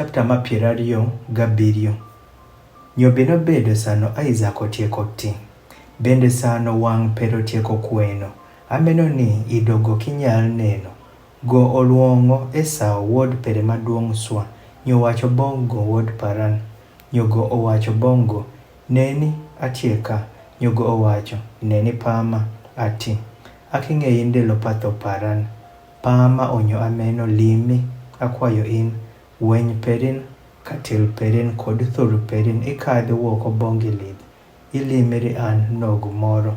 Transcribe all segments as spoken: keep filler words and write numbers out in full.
Chapter ma piero ariyo gabiriyo. Nyo bino bedo sano Isaac otieko ti, bende sano wang' pere otieko kweno. Ameno ni ido go kinyal neno. Go oluongo Esau wuod pere maduong' swa, nyo wacho bong' go wuod Paran. Nyo go owacho bong' go, neni, atie ka. Nyo go owacho, neni pama, ati. Aking'eyi ndelo pa tho Paran. Pama onyo ameno limi, akwayo in, weny perin, katil perin kod thuru perin ikadhi woko bong' ilidh, ilimi ri an nogu moro.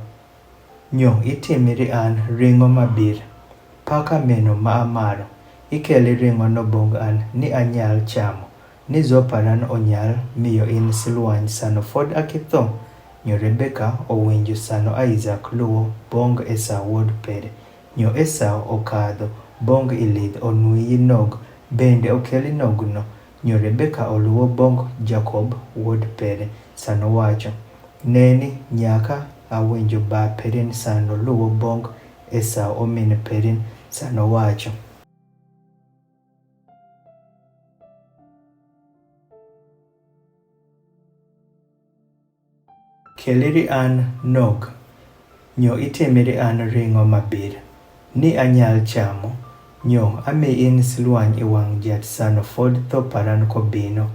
Nyo itimi ri an ring'o mabir. Paka meno ma amaro, ikeli ring'o no bong' an ni anyal chamo, ni zo Paran onyal miyo in silwany sano fod akitho. Nyo Rebeka owinjo sano Isaac luwo bong' Esau wuod pere. Nyo Esau okadho bong' ilidh onwiyi nog, bende okeli nog no. Nyo Rebeka oluwo bong' Jakob wuod pere sano wacho, neni, nyaka awinjo ba perin sano luwo bong' Esau omin perin sano wacho. Keli ri an nog, nyo itimi ri an ring'o mabir, ni anyal chamo, nyo ami in silwany i wang' jat sano fod tho Paran kobino.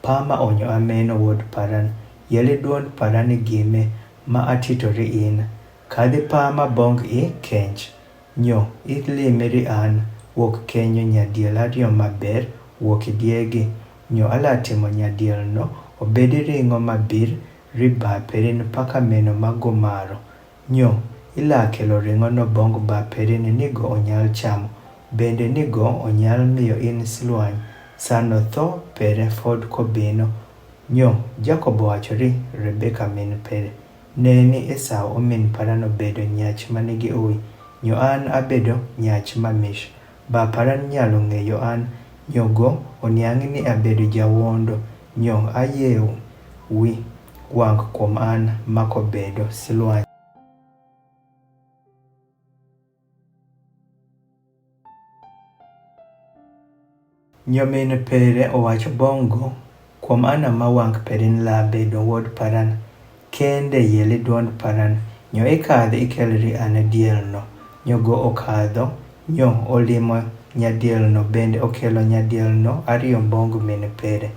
Pama onyo ameno wuod Paran, yeli duond Paran igime ma atito ri in. Kadhi pama bong' i kench. Nyo ilimi ri an wuok kenyo nyadiel ariyo maber wuok idiegi. Nyo ala timo nyadiel no obedi ring'o mabir ri ba perin paka meno ma gumaro. Nyo ila kelo ring'o no bong' ba perin ni go onyal chamo, bende ni go onyal miyo in silwany sano tho pere fod kobino. Nyo Jakob owacho ri Rebeka min pere, neni, Esau omin Paran obedo nyach manigi uwi, nyo an abedo nyach mamish. Ba Paran nyalo ng'eyo an, nyo go oniang' ni abedo jawuondo, nyo ayew wi wang' kuom an ma kobedo silwany. Nyo min pere owacho bong' go, kuom an ma wang' perin la bedo wuod Paran, kende yeli duond Paran, nyo ikadhi ikel ri an diel no. Nyo go okadho, nyo olimo nyadiel no bende okelo nyadiel no ariyo bong' min pere.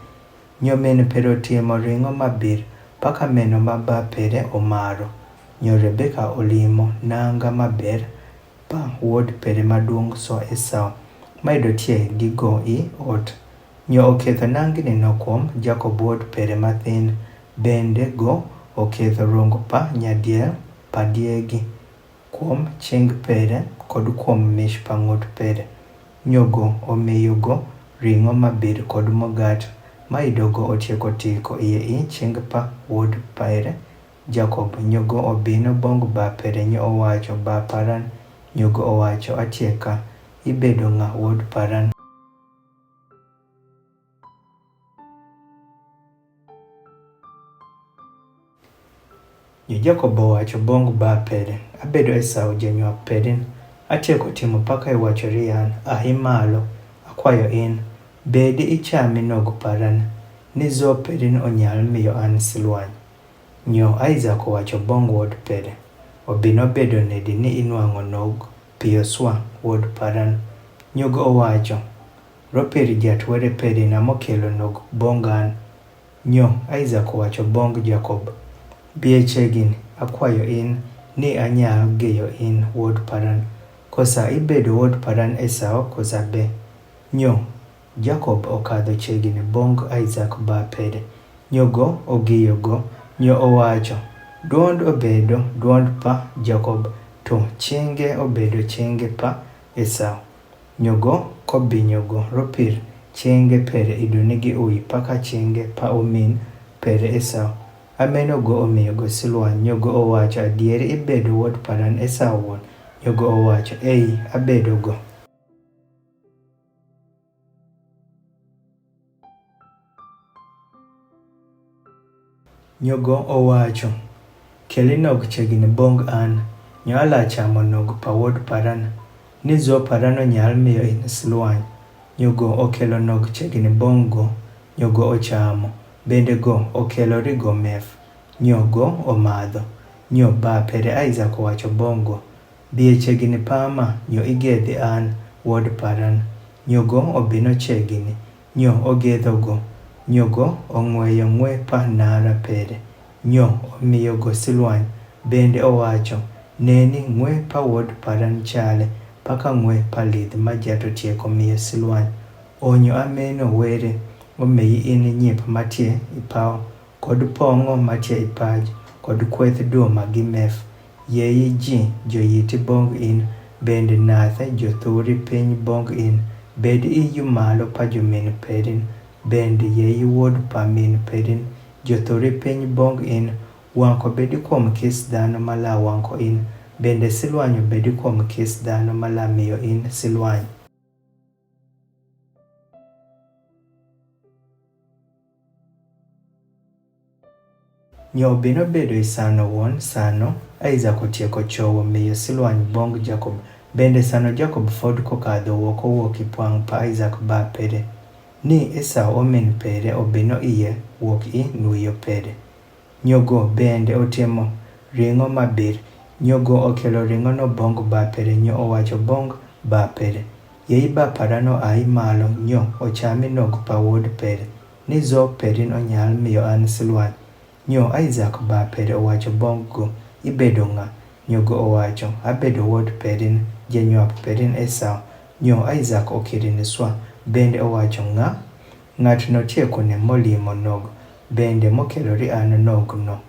Nyo min pere otimo ring'o mabir, paka meno ma ba pere omaro. Nyo Rebeka olimo nanga maber pa wuod pere maduong' so Esau, ma ido tie gi go i ot. Nyo oketho nangini no kuom Jakob wuod pere mathin, bende go oketho rung pa nyadiel pa diegi. Kuom ching pere kod kuom mich pa ng'ut pere. Nyo go omiyo go ring'o mabir kod mogat, ma ido go otieko tiko iye i ching pa wuod pere Jakob. Nyo go obino bong' ba pere nyo owacho ba Paran. Nyo go owacho, atie ka, ibedo ng'a wuod Paran? Nyo Jakob owacho bong' ba pere, abedo Esau janyuap perin, atieko timo paka iwacho ri an, a imalo, akwayo in, bedi ichami nog Paran, ni zo perin onyal miyo an silwany. Nyo Isaac owacho bong' wuod pere, obino bedo nedi ni inwang'o nog piyo swa wuod Paran? Nyo go owacho, ropir jatwere peri na mokelo nog bong' an. Nyo Isaac owacho bong' Jakob, bie chegin, akwayo in, ni anyal geyo in wuod Paran. Kosa ibedo wuod Paran Esau kosa be? Nyo Jakob okadho chegini bong' Isaac ba pere. Nyo go ogiyo go, nyo owacho, duond obedo duond pa Jakob, to chenge obedo chenge pa Esau. Nyo go kobinyo go ropir chenge pere ido nigi uwi paka chenge pa omin pere Esau. Ameno go omiyo go silwany. Nyo go owacho, adieri ibedo wuod Paran Esau wuon? Nyo go owacho, ei, abedo go. Nyo go owacho, keli nog chegini bong' an, nyo ala chamo nog pa wuod Paran, ni zo Paran onyal miyo in silwany. Nyogo okelo nog chegini bong go, nyogo ochamo, bende go okelo ri go mef, nyogo omadho. Nyo ba pere Isaac owacho bong go, bie chegini pama, nyo igedhi an, wuod paran. Nyogo obino chegini, nyo ogedho go, nyogo ong'weyo ng'we pa nara pere. Nyo omiyo go silwany, bende owacho, neni, ng'we pa wuod paran chale, paka ng'we pa lidh ma jato tieko miyo silwany. Onyo ameno were, omeyi in nyip matie ipaw, kod pong'o matie ipaj, kod kweth duma gi mef. Yeyi ji joyiti bong in, bende nathe jothuri piny bong in, bed iyu malo pa jomin perin, bende yeyi wuod pa min perin, jothuri piny bong in. Wang'ko bedi kuom kis dhano mala wang'ko in, bende silwany obedi kuom kis dhano mala miyo in silwany. Nyo obino bedo i sano wuon sano, Isaac otieko chowo miyo silwany bong Jacob. Bende sano Jacob fod kokadho wuok owuok i pwang' pa Isaac ba pere, ni Esau omin pere obino iye wuok i nuyo pere. Nyogo bende otimo ring'o mabir. Nyogo okelo ring'o no bong ba pere, nyo owacho bong ba pere, yeyi ba paran oa malo, nyo ochami nog pa wuod pere, ni zo perin onyal miyo an silwany. Nyo Isaac ba pere owacho bong go, ibedo ng'a? Nyogo owacho, abedo wuod perin, janywap perin Esau. Nyo Isaac okirini swa, bende owacho, ng'a? Ng'at notie kune molimo nog, bende mokelo ri an nog no?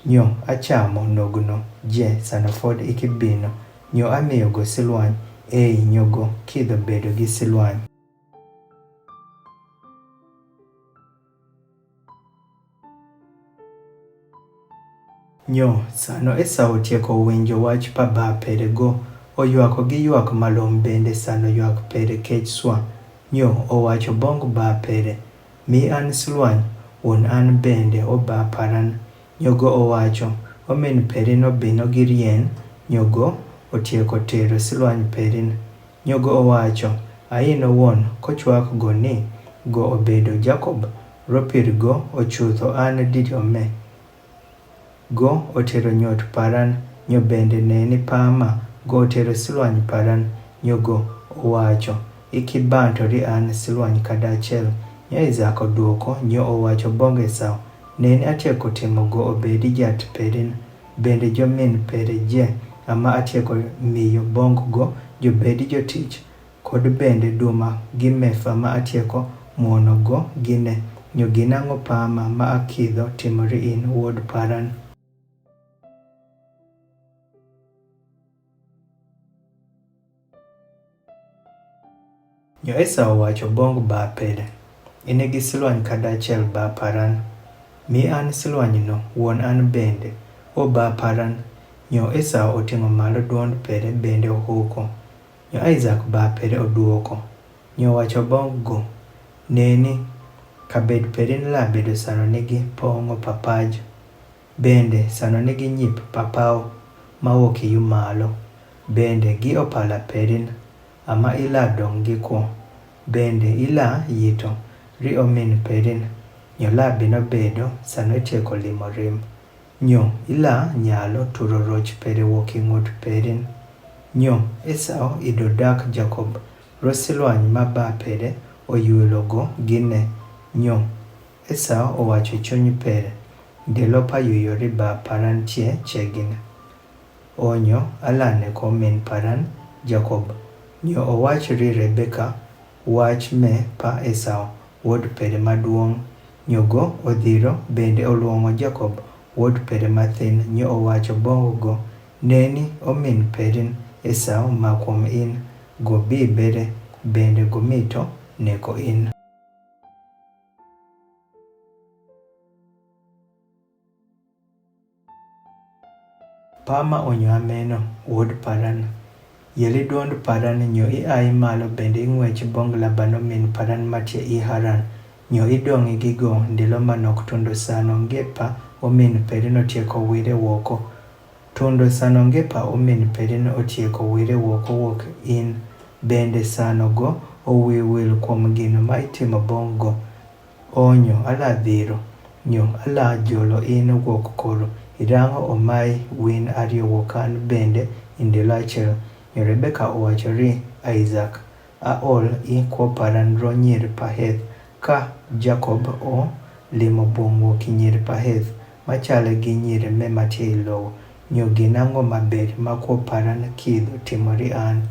Nyo achamo nog no, je sano fod iki bino. Nyo amiyo go silwany, ei, nyogo kidho bedo gi silwany. Nyo sano Esau otieko winjo wach pa ba pere go, oywako gi ywak malom, bende sano ywak pere kech swa. Nyo owacho bong ba pere, mi an silwany, wuon an bende oba paran. Nyogo owacho, omin perin obino gi rien. Nyogo otieko tero silwany perin. Nyogo owacho, aino wuon kochwak go ni, go obedo Jacob, ropir go ochutho an diriyo me. Go otero nyot paran, nyo bende neni pama, go otero silwany paran. Nyogo owacho, iki banto ri an silwany kadachiel. Nyo Isaac oduoko, nyo owacho bong Esau, neni atieko timo go obedi jat perin, bende jomin pere je, ama atieko miyo bong go jobedi jotich, kod bende duma gi mef ama atieko muono go gine. Nyo gin ang'o pama ma akidho timo ri in wuod paran? Nyo Esau owacho bong ba pere, in gi silwany kadachiel ba paran. Mi an silwany no, wuon an bende oba paran. Nyo Esau oting'o malo duond pere bende ohuko. Nyo Isaac ba pere oduoko, nyo wacho bong go, neni, kabed perin la bedo sano nigi pong'o papaj, bende sano nigi nyip papaw mawuok iyu malo, bende gi opala perin, ama ila dong gi kwo, bende ila yito ri omin perin. Nyo la bino bedo sano itieko limo rim. Nyo ila nyalo turo roch pere wuok i ng'ut perin. Nyo Esau ido dak Jacob, ro silwany ma ba pere oyulo go gine. Nyo Esau owacho chuny pere, ndelo pa yuyo ri ba paran tie chegin. Onyo alane ko min paran Jacob. Nyo owach ri Rebeka wach me pa Esau, wuod pere maduong'. Nyogo odhiro bende oluong'o Jacob, wuod pere mathin, nyo owacho bong go, neni, omin perin Esau ma kuom in, go bi bere, bende go mito neko in. Pama onyo ameno, wuod paran. Yeli duond paran, nyo i ai malo bende i ng'wech bong Laban omin paran matie i Haran. Nyo idong'i gi go ndilo manok tundo sano ngepa omin perin otieko wire woko. Tundo sano ngepa omin perin otieko wire woko wuok in, bende sano go owi wil kuom gino ma itimo bong' go. Onyo ala dhiro, nyo ala jolo ino gwok koro, idang'o omai win ariyo wokan bende indilo achiel. Nyo Rebeka owacho ri Isaac, aol i kuo paran ro nyir Paheth. Ka Jakob olimo bong' wo ki nyir Paheth, machal gi nyir me matie ilowo, nyo gin ang'o maber ma kuo paran kidho timo ri an?